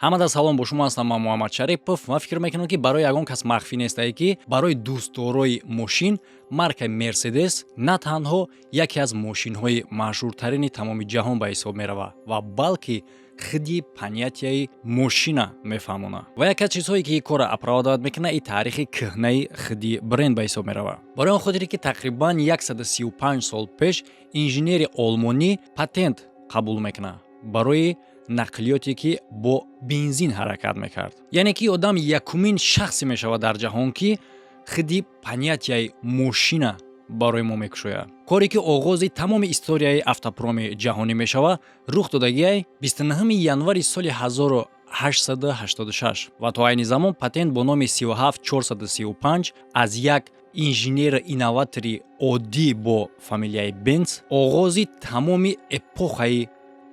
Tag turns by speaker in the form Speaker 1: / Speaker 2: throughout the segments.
Speaker 1: Ҳамада салом, бо шумо ҳастам ман, Муҳаммад Шарипов, ва фикр мекунам, ки барои ягон кас махфӣ нестае, ки барои дӯстдорои мошин маркаи Мерседес на танҳо яке аз мошинҳои машҳуртарини тамоми ҷаҳон ба ҳисоб меравад ва балки худи понятияи мошина мефаҳмонад. Ва яке аз чизҳое, ки ин корро оправдать мекунад, ин таърихи кӯҳнаи худи бренд ба ҳисоб меравад. Барои он хотире, ки тақрибан 135 сол пеш инженери олмонӣ патент қабул мекунад барои нақлиёте, ки бо бензин ҳаракат мекард. Яъне ки одам якумин шахсе мешавад дар ҷаҳон, ки худи понятияи мошина барои мо мекушояд. Коре, ки оғози тамоми историяи автопроми ҷаҳонӣ мешавад, рух додагиай 29 январи соли 1886 ва то айни замон патент бо номи 37435 аз як инженери инноватори оддӣ бо фамилияи Бенц оғози тамоми эпохаи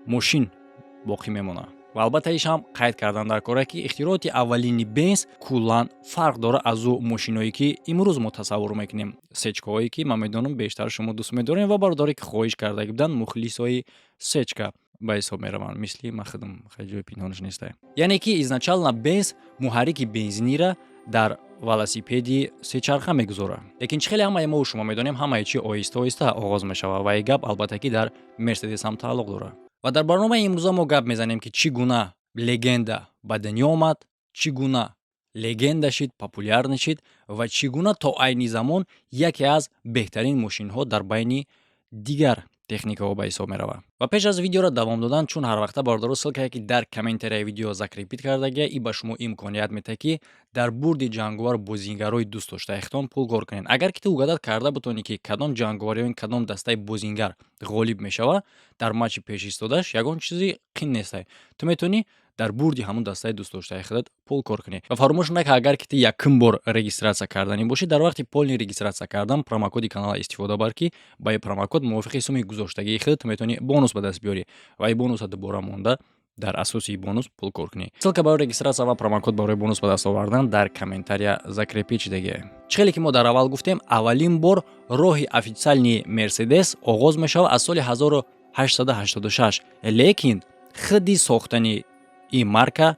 Speaker 1: мошин боқӣ мемонад. Ва албатта, иш ҳам қайд кардан дар кора, ки ихтирооти аввалини Бенз куллан фарқ дорад аз ӯ мошиное, ки имрӯз мо тасаввур мекунем, сечкаҳое, ки ман медонам, бештар шумо дӯст медорем ва бародаре, ки хоҳиш карда буданд, мухлисои сечка ба ҳисоб мераванд, мисли ман худам, хеле ҷои пинҳонаш нестае. Яъне ки изначально Бенз муҳаррики бензинира дар велосипеди сечарха мегузорад. Лекин чӣ хеле ҳамаи мо шумо медонем, ҳамаи чи оҳиста оҳиста оғоз мешавад ва ин гап, албатта, ки дар Мерседес ҳам тааллуқ дорад. Ва дар барномаи имрӯза мо гап мезанем, ки чӣ гуна легенда ба дунё омад, чӣ гуна легенда шид, популярный шид ва чӣ гуна то айни замон яке аз беҳтарин мошинҳо дар байни дигар техникаҳо ба ҳисоб меравад. Ва пеш аз видеоро давом додан, чун ҳарвақта, бародаро, ссылкае, ки дар комментарияи видео закрепить кардагия, и ба шумо имконият медиҳад, ки дар бурди ҷанговар бозингарҳои дӯстдоштаи худтон пул кор кунед. Агар ки ту угадать карда бутонӣ, ки кадом ҷанговар ё кадом дастаи бозингар ғолиб мешавад дар матчи пешистодаш, ягон чизи қин нестай, ту метавонӣ дар бурди ҳамун дастаи дӯстдоштаи худат пул кор кунӣ. Ва фаромӯш накар, агар ки ту якум бор регистрация карданӣ бошӣ, дар вақти полный регистрация кардан промокоди канала истифода бар, ки ба ин промокод мувофиқи суми гузоштагии худ ту метавонӣ бонус ба даст биёрӣ ва ин бонуса дубора монда, дар асоси бонус пул кор кунӣ. Ссылка барои регистрация ва промокод барои бонус ба даст овардан дар комментария закрепить шидагие. Чӣ хеле ки мо дар аввал гуфтем, аввалин бор роҳи официальный Мерседес оғоз мешавад аз соли 1886, лекин худи сохтани ин марка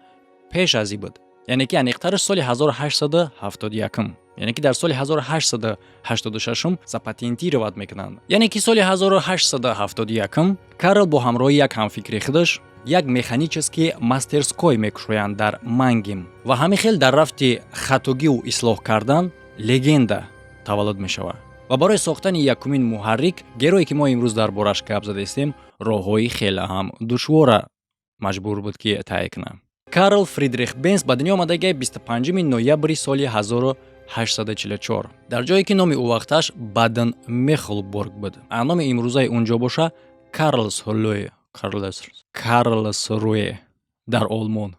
Speaker 1: пеш аз ин буд, яъне ки аниқтараш соли 1871, яъне ки дар соли 1886 запатентировать мекунанд. Яъне ки соли 1871 Карл бо ҳамроҳи як ҳамфикри худаш як механический мастерской мекушоянд дар Мангейм ва ҳамин хел дар рафти хатогиву ислоҳ кардан легенда таваллуд мешавад. Ва барои сохтани якумин муҳаррик герое, ки мо имрӯз дар бораш гап задаистем, роҳҳои хеле ҳам душвора маҷбур буд, ки тай кунад. Карл Фридрих Бенс ба дунё омадагиай 25 ноябри соли 1844 дар ҷое, ки номи ӯ вақташ Баден Мехлбург буд, а номи имрӯзаи он ҷо боша Карлсруэ, Карлсруэ дар Олмон.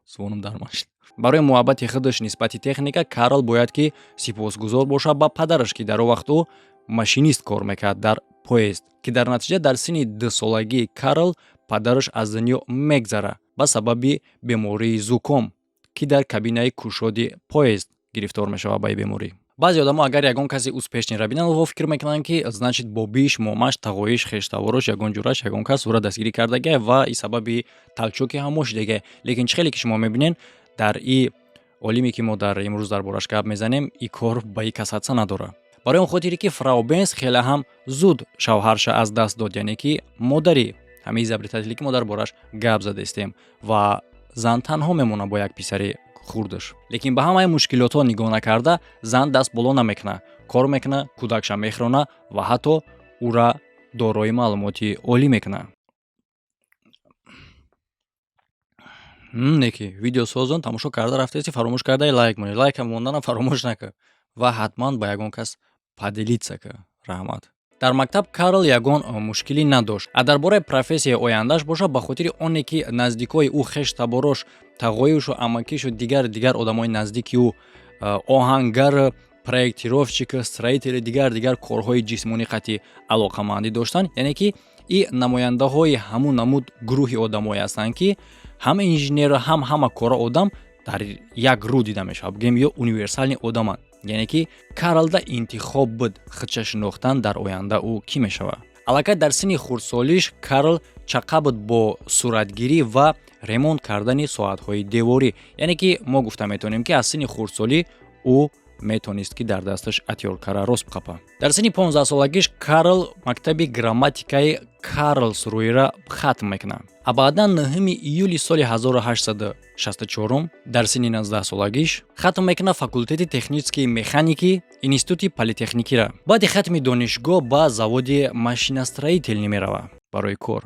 Speaker 1: Зубонам дармашд. Барои муҳаббати худаш нисбати техника Карл бояд ки сипосгузор бошад ба падараш, ки дар он вақт ӯ машинист кор мекард дар поезд, ки дар натиҷа дар синни 2-солагии Карл падараш аз дунё мегзарад ба сабаби бемории зуком, ки дар кабинаи кушоди поезд гирифтор мешавад ба ин беморӣ. Баъзе одамо, агар ягон касе успешныйра бинанд, онҳо фикр мекунанд, ки значит, бобиш, момаш, тағоиш, хештаворош, ягон ҷураш, ягон кас ӯра дастгирӣ кардагия ва и сабаби толчоки ҳамо шудагия. Лекин чӣ хеле ки шумо мебинед, дар и олиме, ки мо дар имрӯз дар бораш гап мезанем, и кор ба и касаться надорад. Барои он хотире, ки фрау Бенс хеле ҳам зуд шавҳарша аз даст дод, яъне ки модари ҳамаи изобретателе, ки мо дар бораш гап задаистем, ва зан танҳо мемонад бо як писари хурдаш. Лекин ба ҳамаи мушкилотҳо нигоҳ накарда, зан даст боло намекунад, кор мекунад, кӯдакша мехӯронад ва ҳатто ӯра дорои маълумоти олӣ мекунад. Не ки видеосозон тамошо карда рафтаисти, фаромӯш кардаи лайк монӣ. Лайкам монданам фаромӯш накар ва ҳатман ба ягон кас поделиться кар. Раҳмат. Дар мактаб Карл ягон мушкилӣ надошт. А дар бораи профессияи ояндааш бошад, ба хотири оне ки наздикои ӯ, хеш таборош, тағоишу, амакишу, дигар дигар одамои наздики ӯ оҳангар, проектировщик, строители, дигар дигар корҳои ҷисмонӣ қатъи алоқамандӣ доштанд, яъне ки и намояндаҳои ҳамун намуд гурӯҳи одамое ҳастанд, ки ҳам инженер, ҳам ҳама кора одам дар як рӯ дида мешавад, бигӯем, ё универсальный одаманд. Яъне ки Карлда интихоб буд худша шинохтан, дар оянда ӯ кӣ мешавад. Аллакай дар синни хурдсолиш Карл чақа буд бо суратгирӣ ва ремонт кардани соатҳои деворӣ, яъне ки мо гуфта метавонем, ки аз синни хурдсолӣ ӯ метавонист, ки дар дасташ отвёртка ра рост қапа. Дар синни 15-солагиш Карл мактаби грамматикаи Карлсруира хатм мекунад, а баъдан 9 июли соли 1864, дар синни 19-солагиш, хатм мекунад факултети технической механики Институти политехникира. Баъди хатми донишгоҳ ба заводи машиностроительный меравад барои кор,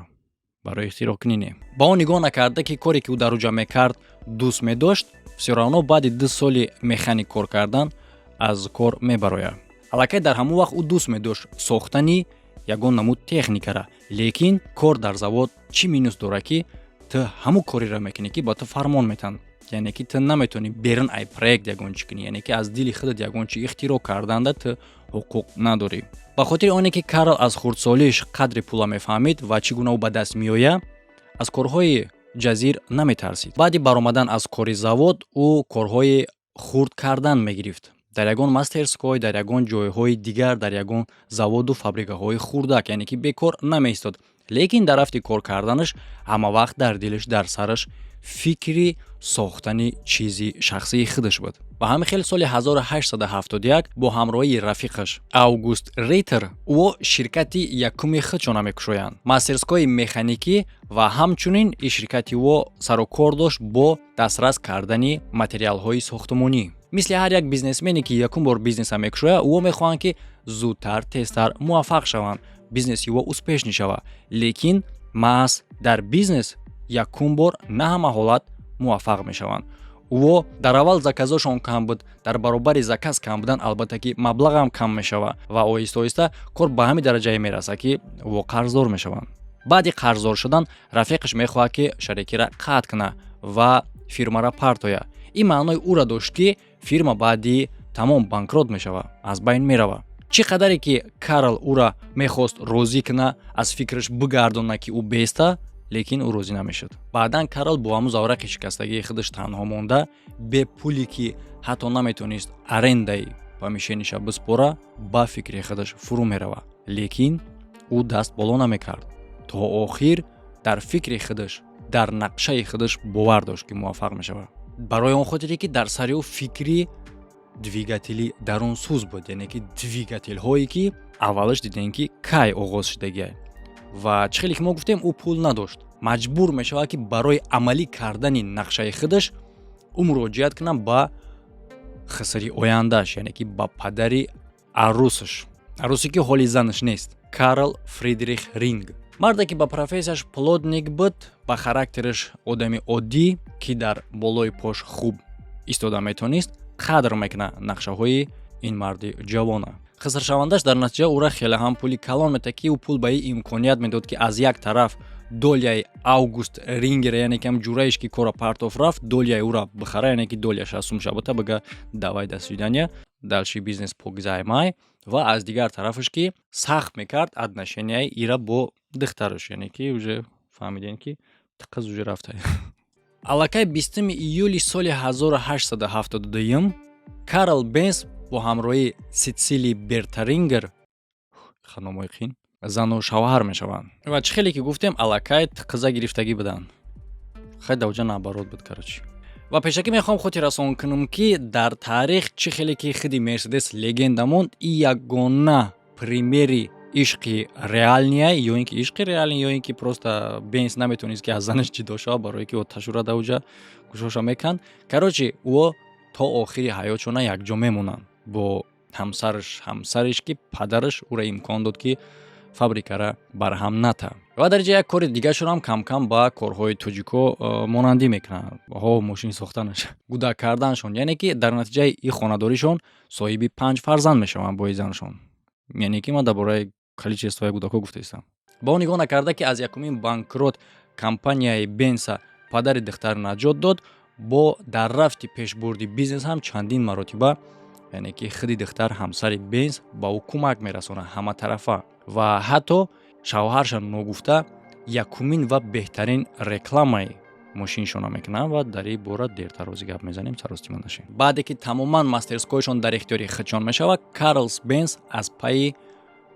Speaker 1: барои ихтироъкунӣ. Не, ба он нигоҳ накарда, ки коре, ки ӯ дар уҷа мекард, дӯст медошт, всё равно баъди 2 соли механик кор кардан аз кор мебарояд. Аллакай дар ҳамон вақт ӯ дӯст медошт сохтани ягон намуд техникара, лекин кор дар завод чӣ минус дорад, ки ту ҳамун кореро мекунӣ, ки ба ту фармон метаҳанд, яъне ки ту наметавонӣ берун ай проект ягон чӣ кунӣ, яъне ки аз дили худат ягон чӣ ихтироъ карданда ту ҳуқуқ надорӣ. Ба хотири оне ки Карл аз хурдсолиш қадри пула мефаҳмид ва чӣ гуна ӯ ба даст меояд, аз корҳои ҷазир наметарсид. Баъди баромадан аз кори завод ӯ корҳои хурд кардан мегирифт дар ягон мастерской, дар ягон ҷойҳои дигар, дар ягон заводу фабрикаҳои хурдак, яъне ки бекор намеистод. Лекин дар рафти кор карданаш ҳама вақт дар дилаш, дар сараш фикри сохтани чизи шахсии худаш буд. Ба ҳамин хел соли 1871 бо ҳамроҳии рафиқаш Август Риттер ӯ ширкати якуми худшона мекушоянд, мастерской механикӣ, ва ҳамчунин ин ширкати ӯ сарукор дошт бо дастрас кардани материалҳои сохтмонӣ. Мисли ҳар як бизнесмене, ки якум бор бизнеса мекушояд, ӯ мехоҳанд, ки зудтар, тезтар муваффақ шаванд, бизнеси ӯ успешный шавад. Лекин маҳз дар бизнес якум бор на ҳама ҳолат муваффақ мешаванд. Ӯ дар аввал заказошон кам буд. Дар баробари заказ кам будан, албатта ки, маблағам кам мешавад ва оҳиста оҳиста кор ба ҳамин дараҷае мерасад, ки ӯ қарздор мешаванд. Баъди қарздор шудан рафиқаш мехоҳад, ки шарикиро қатъ кунад ва фирмаро партояд. Ин маънои ӯро дошт, ки фирма баъди тамом банкрот мешавад, аз байн меравад. Чӣ қадаре ки Карл ӯра мехост розӣ кунад, аз фикраш бигардонад, ки ӯ беста, лекин ӯ розӣ намешуд. Баъдан Карл бо ҳамун заврақи шикастагии худаш танҳо монда, бепуле, ки ҳатто наметавонист арендаи помещение ша биспора, ба фикри худаш фурӯ меравад. Лекин ӯ даст боло намекард. То охир дар фикри худаш, дар нақшаи худаш бовар дошт, ки муваффақ мешавад, барои он хотире ки дар сари ӯ фикри двигатели дарунсӯз буд, яъне ки двигателҳое, ки аввалаш дидем, ки кай оғоз шудагиай. Ва чӣ хеле ки мо гуфтем, ӯ пул надошт. Маҷбур мешавад, ки барои амалӣ кардани нақшаи худаш ӯ муроҷиат кунад ба хисри ояндааш, яъне ки ба падари арӯсаш, арӯсе, ки ҳоли занаш нест, Карл Фридрих Ринг, марде, ки ба профессияш плотник буд, ба характераш одами оддӣ, ки дар болои пош хуб истода метавонист. Қадр мекунад нақшаҳои ин марди ҷавона. Хисршавандаш дар натиҷа ӯра хеле ҳам пули калон метад, ки ӯ пул ба ин имконият медод, ки аз як тараф доляи Август Рингера, яъне ки ҳам ҷураиш, ки кора партоф рафт, доляи ӯра бихара, яъне ки доляш аз сум шабата бига: «Давай, до свидания, дальше бизнес покзаймай». Ва аз дигар тарафаш, ки сахт мекард отношенияи ира бо духтараш, яъне ки уже фаҳмидем, ки қиз уже рафта. Аллакай 20 июли соли 1872 Карл Бенс бо ҳамроҳии Ситсили Берта Рингер, ханомои қин, зану шавҳар мешаванд. Ва чӣ хеле ки гуфтем, аллакай қиза гирифтагӣ буданд. Хай, давҷа наоборот буд, короче. Ва пешакӣ мехоҳам хотиррасон кунам, ки дар таърих, чӣ хеле ки худи Мерседес легенда монд, и ягона примери ишқи реальный, ё ин ки ишқи реальный, ё ин ки просто Бенс наметавонист, ки аз занаш ҷудо шавад, барое ки ташура давҷа гӯшоша меканд. Короче, ӯ то охири ҳаётшона якҷо мемонанд бо ҳамсараш, ҳамсареш, ки падараш ӯро имкон дод, ки фабрикара барҳам ната. Ва дар ҷа як кори дигаршонам камкам ба корҳои тоҷико монандӣ мекунанд, ҳо, мошин сохтанаш, гудак карданашон, яъне ки дар натиҷаи ин хонадоришон соҳиби панҷ фарзанд мешаванд бо занашон. Яъне ки ман дар бораи количествои гудакҳо гуфтаистам. Ба он нигоҳ накарда, ки аз якумин банкрот компанияи Бенса падари духтар наҷот дод, бо дар рафти пешбурди бизнес ҳам чандин маротиба, яъне ки худи духтар, ҳамсари Бенс, ба ӯ кӯмак мерасонад ҳаматарафа ва ҳатто шавҳарша ногуфта якумин ва беҳтарин рекламаи мошиншона мекунанд. Ва дар ин бора дертар рӯзи гап мезанем, саростима нашем. Баъде ки тамоман мастерскойшон дар ихтиёри худшон мешавад, Карлс Бенс аз пайи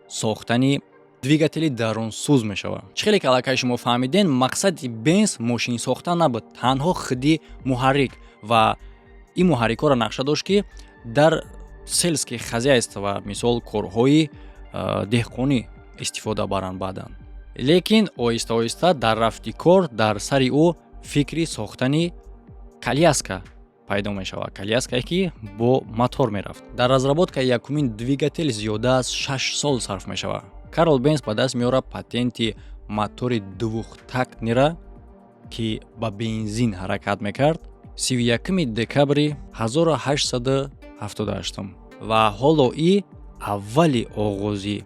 Speaker 1: сохтани Двигатели дарунсӯз мешавад. Чӣ хеле ки аллакай шумо фаҳмиден, мақсади Бенс мошин сохта набуд, танҳо хиди муҳаррик, ва ин муҳаррикҳоро нақша дошт, ки дар сельский хозяйство, мисол, корҳои деҳқонӣ истифода баранд баъдан. Лекин оҳиста оҳиста дар рафти кор дар сари ӯ фикри сохтани коляска пайдо мешавад, коляскае, ки бо мотор мерафт. Дар разработкаи якумин двигател зиёда аз 6 сол сарф мешавад. Карл Бенс ба даст меорад патенти мотори двухтактныйра, ки ба бензин ҳаракат мекард, 31 декабри 1878. Ва ҳоло и аввали оғози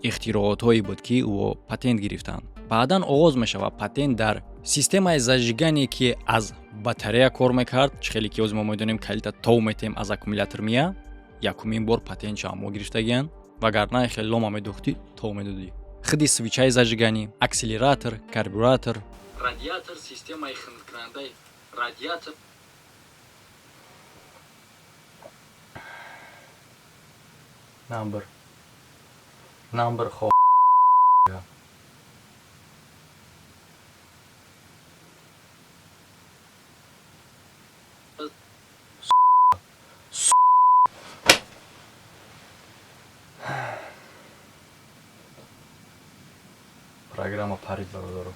Speaker 1: ихтироотҳое буд, ки ӯ патент гирифтанд. Баъдан оғоз мешавад патент дар системаи зажигание, ки аз батарея кор мекард. Чӣ хеле ки ҳозир мо медонем, калита тов метем, аз аккумулятор мия. Якумин бор патентшо мо гирифтагиянд, вагарна хеле лома медухтӣ, тов медодӣ. Хиди свечаи зажигание, акселератор, карбюратор, радиатор, системаи хунуккунандаи радиатор. Number number хо. Программа парид, бародаро,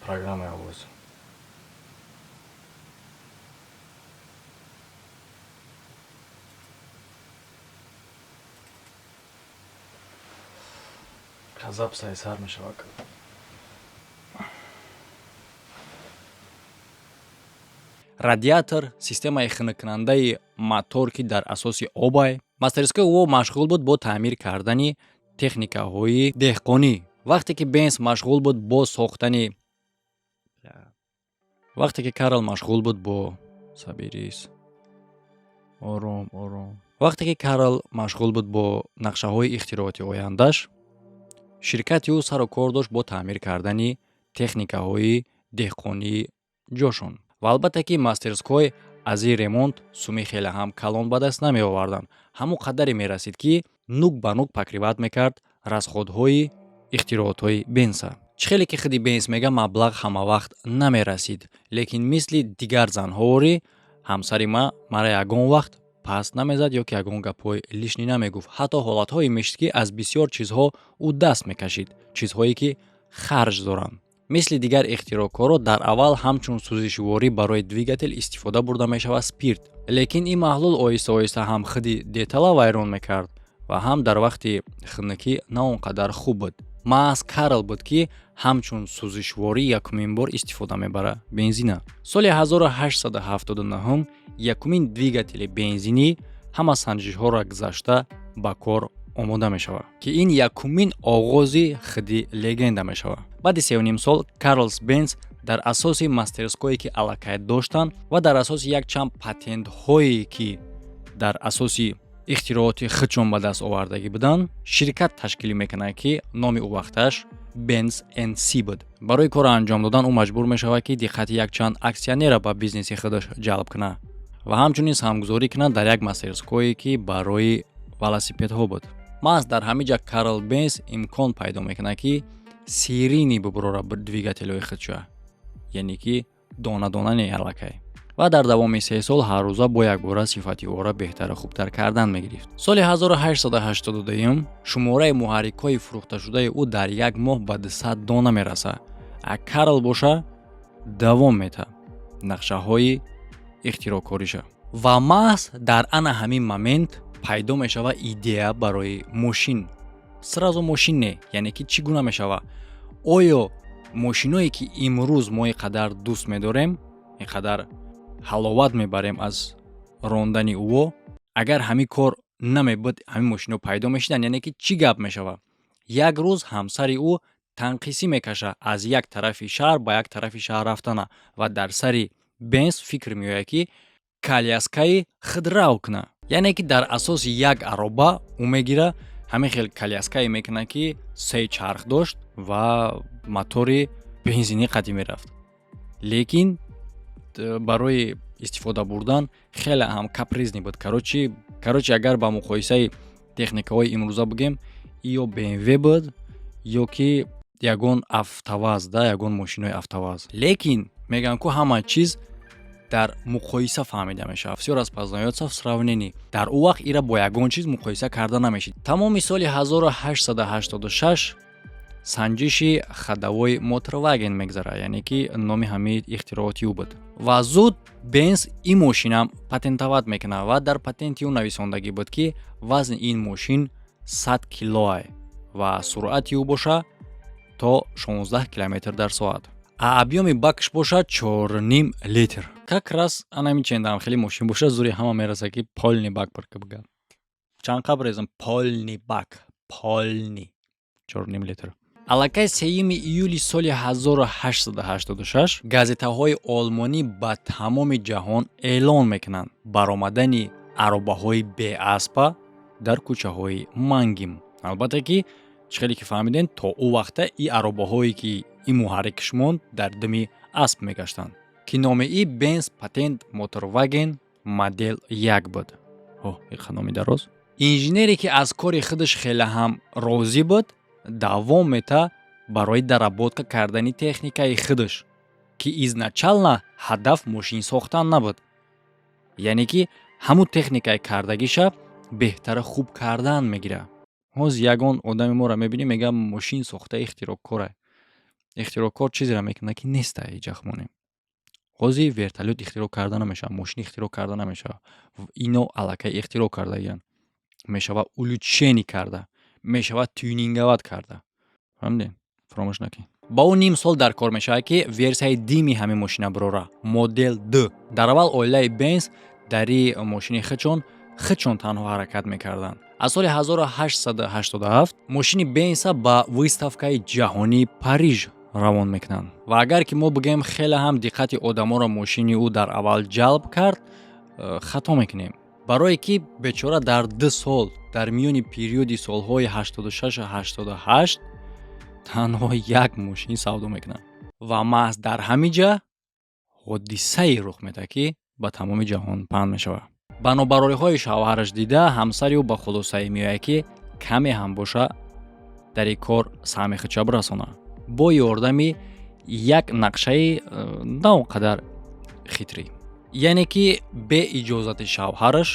Speaker 1: программаи овоз. Ғазаб сар мешавад. Радиатор, системаи хунуккунандаи мотор, ки дар асоси обай. Мастерской ӯ машғул буд бо таъмир кардани техникаҳои деҳқонӣ. Вақте ки Бенс машғул буд бо сохтани, вақте ки Карл машғул буд бо, соберись, ором, ором, вақте ки Карл машғул буд бо нақшаҳои ихтирооти ояндаш, ширкати ӯ сару кор дошт бо таъмир кардани техникаҳои деҳқонии ҷошон. Ва албатта ки мастерской аз ин ремонт суми хеле ҳам калон ба даст намеоварданд, ҳамон қадаре мерасид, ки нук ба нук покрывать мекард расходҳои ихтироотҳои Бенса. Чӣ хеле ки худи Бенс мега, маблағ ҳамавақт намерасид, лекин мисли дигар занҳоворӣ ҳамсари ма мара ягон вақт паст намезад ё ки ягон гапҳои лишний намегуфт. Ҳатто ҳолатҳое мешид, ки аз бисёр чизҳо ӯ даст мекашид, чизҳое ки харҷ доранд. Мисли дигар ихтироъкорро, дар аввал ҳамчун сӯзишворӣ барои двигател истифода бурда мешавад спирт, лекин ин маҳлул оҳиста оҳиста ҳам худи детала вайрон мекард ва ҳам дар вақти хунукӣ на он қадар хуб буд. Маҳз Карл буд, ки ҳамчун сӯзишворӣ якумин бор истифода мебарад бензина. Соли 1879 якумин двигатели бензинӣ ҳама санҷишҳоро гузашта, ба кор омода мешавад, ки ин якумин оғози худи легенда мешавад. Баъди 3,5 сол Карлс Бенс дар асоси мастерское, ки аллакай доштанд, ва дар асоси якчанд патентҳое, ки дар асоси ихтирооти худшон ба даст овардагӣ буданд, ширкат ташкил мекунад, ки номи ӯ вақташ Бенз НС буд. Барои корро анҷом додан ӯ маҷбур мешавад, ки диққати якчанд аксионера ба бизнеси худаш ҷалб кунад ва ҳамчунин саҳмгузорӣ кунад дар як мастерское, ки барои велосипедҳо буд. Маҳз дар ҳамин ҷа Карл Бенс имкон пайдо мекунад, ки серийный бубурора двигателҳои худша, яъне ки дона дона не, аллакай. Ва дар давоми 3 сол ҳаррӯза бо якбора сифати ора беҳтару хубтар кардан мегирифт. Соли 1882 шумораи муҳаррикҳои фурӯхташудаи ӯ дар як моҳ ба 200 дона мерасад. А Карл боша давом метаҳад нақшаҳои ихтироъкориша. Ва маҳз дар ана ҳамин момент пайдо мешавад идея барои мошин. Сразу мошин не, яъне ки чӣ гуна мешавад? Оё мошиное, ки имрӯз мо ин қадар дӯст медорем, ин қадар ҳаловат мебарем аз рондани ӯо, агар ҳамин кор намебуд, ҳамин мошино пайдо мешуданд? Яъне ки чӣ гап мешавад? Як рӯз ҳамсари ӯ танқисӣ мекашад аз як тарафи шаҳр ба як тарафи шаҳр рафтана, ва дар сари Бенс фикр меояд, ки коляскаи худрав кунад, яъне ки дар асоси як ароба ӯ мегира, ҳамин хел коляскае мекунад, ки се чарх дошт ва мотори бензинӣ қатӣ мерафт, лекин барои истифода бурдан хеле ҳам капризный буд. Короче, агар ба муқоисаи Техникаҳои имрӯза бигем, ё БМВ буд, ё ки ягон АвтоВАЗ да, ягон мошинои АвтоВАЗ. Лекин мегӯянд, ку ҳама чиз дар муқоиса фаҳмида мешавад, всё распознаётся в сравнении. Дар ӯ вақт ира бо ягон чиз муқоиса карда намешид. Тамоми соли 1886 санҷиши ходовой Моторваген мегзарад, яъне ки номи ҳамаи ихтирооти ӯ буд. Ва зуд Бенс ин мошинам патентовать мекунад ва дар патенти ӯ нависондагӣ буд, ки вазни ин мошин 100 килоа ва суръати ӯ боша то 16 километр дар соат, а объёми бакш бошад 4,5 литр. Как раз анами чендам хеле мошин бошад, зури ҳама мераса, ки полный бак пур бигӯяд. Чанд қабр резам, полный бак, полный 4,5 литр. Аллакай 3 июли соли 1886 газетаҳои олмонӣ ба тамоми ҷаҳон эълон мекунанд баромадани аробаҳои беаспа дар кӯчаҳои Мангим. Албатта ки, чӣ хеле ки фаҳмидем, то ӯ вақта и аробаҳое ки ин муҳаррикш монд, дар думи асп мегаштанд, ки номи и Бенз Патент Моторваген Модел 1 буд. О, иқа номи дароз. Инженере, ки аз кори худаш хеле ҳам розӣ буд, давом мета барои доработка кардани техникаи худаш, ки изначально ҳадаф мошин сохтан набуд, яъне ки ҳамун техникаи кардагиша беҳтара хуб кардан мегирад. Ҳоз ягон одами моро мебинӣ, мега, мошин сохта ихтироъкора. Ихтироъкор чизеро мекунад, ки неста иҷахмонем. Ҳозир вертолёт ихтироъ карда намешавад, мошин ихтироъ карда намешавад. Ино аллакай ихтироъ кардагиянд. Мешавад улучшение карда, мешавад тюнинговать карда. Фаҳмидем? Фаромӯш накунед. Ба ӯ ним сол дар кор мешавад, ки версияи дими ҳамин мошина бирора, Модел Д. Дар аввал оилаи Бенз дар и мошини худшон танҳо ҳаракат мекарданд. Аз соли 1887 мошини Бенса ба выставкаи ҷаҳонии Париж равон мекунанд. Ва агар ки мо бигӯем, хеле ҳам диққати одаморо мошини ӯ дар аввал ҷалб кард, хато мекунем, барое ки бечора дар 2 сол, дар миёни периоди солҳои 86 88, танҳо як мошин савдо мекунад. Ва маҳз дар ҳамин ҷа ҳодисае рух медиҳад, ки ба тамоми ҷаҳон паҳн мешавад. Ба нобарориҳои шавҳараш дида, ҳамсари ӯ ба хулосае меояд, ки каме ҳам боша, дар ин кор саҳми худша бирасонад бо ёрдами як нақшаи на он қадар хитрӣ, яъне ки бе иҷозати шавҳараш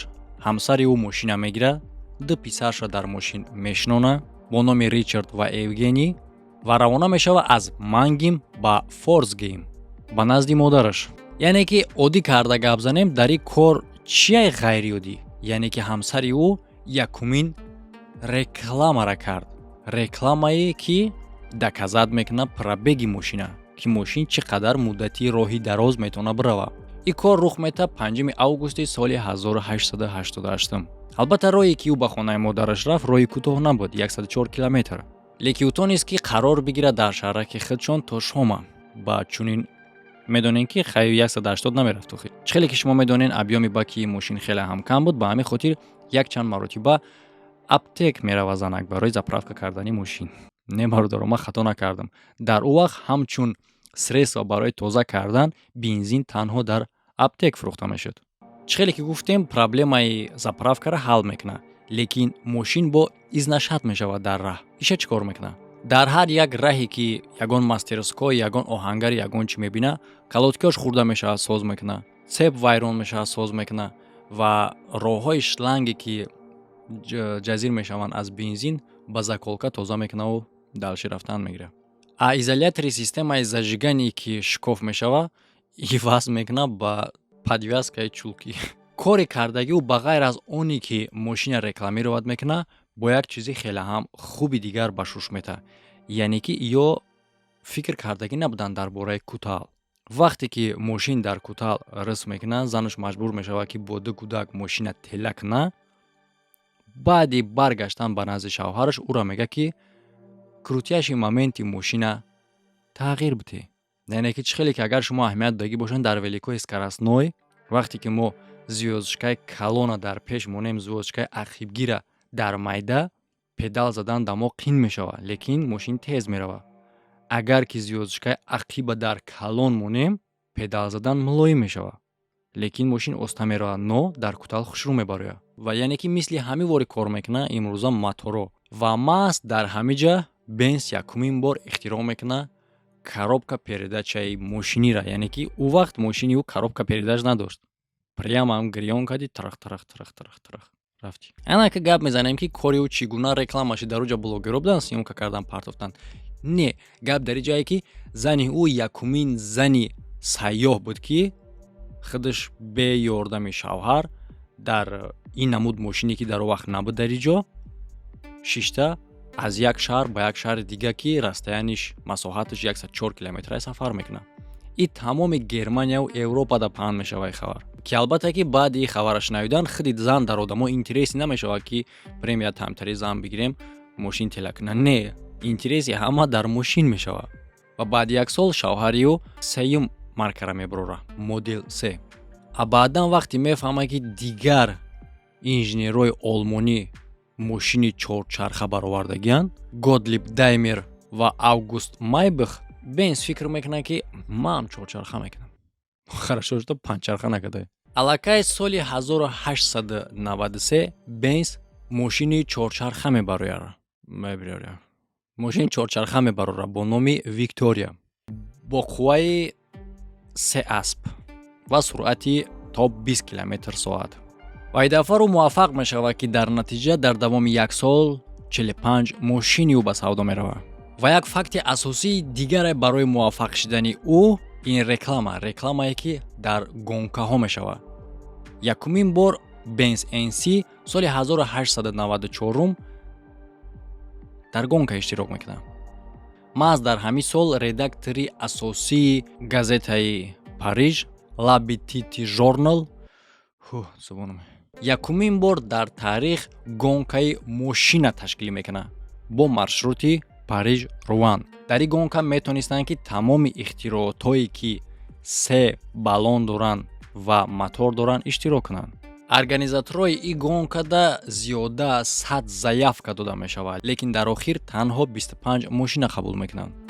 Speaker 1: ҳамсари ӯ мошина мегирад, ду писарша дар мошин мешинонад бо номи Ричард ва Евгений ва равона мешавад аз Мангим ба Форсгейм, ба назди модараш. Яъне ки оддӣ карда гап занем, дар ин кор чияй ғайриоддӣ? Яъне ки ҳамсари ӯ якумин рекламара кард, рекламае ки доказать мекунад пробеги мошина, ки мошин чӣ қадар муддати роҳи дароз метавонад биравад. Ин кор рух метавад 5 августи соли 1888. Албатта, роҳе ки ӯ ба хонаи модараш рафт, роҳи кӯтоҳ набуд, 104 километр, лекин ӯ тонист, ки қарор бигирад дар шаҳраки худшон то шома. Ба чунин медонем, ки хай 180 намерафт. Охи, чӣ хеле ки шумо медонед, объёми баки мошин хеле ҳам кам буд. Ба ҳамин хотир якчанд маротиба аптек мерава занак барои заправка кардани мошин. Не, бародаро, ман хато накардам. Дар ӯ вақт ҳамчун средство барои тоза кардан бензин танҳо дар аптек фурӯхта мешуд. Чӣ хеле ки гуфтем, проблемаи заправкаро ҳал мекунад, лекин мошин бо изношать мешавад дар раҳ. Иша чӣ кор мекунад? Дар ҳар як раҳе ки ягон мастерской, ягон оҳангари, ягон чӣ мебина, колодкиҳош хӯрда мешавад, соз мекунад, цепь вайрон мешавад, соз мекунад ва роҳҳои шланге, ки ҷазир мешаванд аз бензин, ба заколка тоза мекунаву дальше рафтан мегирад. А изолятори системаи зажигание, ки шикоф мешавад, иваз мекунад ба подвязкаи чулкӣ. Кори кардагиу, ба ғайр аз оне ки мошина рекламировать мекунад, бо як чизи хеле ҳам хуби дигар ба шуш метаҳад, яъне ки ё фикр кардагӣ набуданд дар бораи кутал. Вақте ки мошин дар кутал риск мекунад, занаш маҷбур мешавад, ки бо ду кӯдак мошина тела кунад. Баъди баргаштан ба назди шавҳараш ӯро мегӯяд, ки крутящий моменти мошина тағйир бидеҳ. Яъне ки чӣ хеле ки агар шумо аҳамият додагӣ бошанд, дар великои скоростной, вақте ки мо звёздочкаи калона дар пеш монем, звёздочкаи ақибгира дар майда, педал задан да мо қин мешавад, лекин мошин тез меравад. Агар ки звёздочкаи ақиба дар калон монем, педал задан мулоим мешавад. Лекин мошин оста меравад, но дар кутал хушрӯ мебарояд. Ва яъне ки мисли ҳамин вори кор мекунад имрӯза моторо. Ва маҳз дар ҳамин ҷа Бенс якумин бор ихтироъ мекунад коробка передачаи мошинира, яъне ки ӯ вақт мошини ӯ коробка передач надошт. Прямо ҳам гирён кардӣ, трах, трах, трах, трах, трах, рафтӣ. Анака гап мезанем, ки кори ӯ чӣ гуна реклама шид. Дар уҷа блогерҳо буданд, съёмка кардан, партофтанд. Не, гап дар ин ҷае, ки зани ӯ якумин зани сайёҳ буд, ки худаш бе ёрдами шавҳар дар ин намуд мошине, ки дар он вақт набуд, дар ин ҷо шишта аз як шаҳр ба як шаҳри дига, ки расстояниш, масоҳаташ 104 километра, сафар мекунад. И тамоми Германияу Европада паҳн мешавад хабар, ки албатта ки баъди ин хабара шунавидан худи зан дар одамо интереси намешавад, ки премия тамтари зан бигирем, мошин тела кунад. Не, интереси ҳама дар мошин мешавад. Ва баъди як сол шавҳари ӯ сеюм маркара мебарора, Модел Се. А баъдан вақте мефаҳмад, ки дигар инженерҳои олмонӣ мошини чорчарха баровардагианд, Готлиб Даймлер ва Август Майбах, Бенс фикр мекунад, ки ман чорчарха мекунам. Хорошо, что панҷчарха накарда. Аллакай соли 1893 Бенс мошини чорчарха мебарояд, мошини чорчарха мебарора бо номи Виктория, бо қувваи се асп ва суръати то 20 километр соат. Ва ин дафъа ӯ муваффақ мешавад, ки дар натиҷа дар давоми як сол 45 мошини ӯ ба савдо меравад. Ва як факти асосии дигаре барои муваффақ шудани ӯ ин реклама, рекламае, ки дар гонкаҳо мешавад. Якумин бор Бенс НС соли 1894 дар гонка иштирок мекунад. Маҳз дар ҳамин сол редактори асосии газетаи Париж «Ла Petit Journal» якумин бор дар таърих гонкаи мошина ташкил мекунад бо маршрути Париж Руан. Дар ин гонка метонистанд, ки тамоми ихтироотҳое, ки се баллон доранд ва мотор доранд, иштирок кунанд. Организаторҳои ин гонкада зиёда аз 100 заявка дода мешавад, лекин дар охир танҳо 25 мошина қабул мекунанд.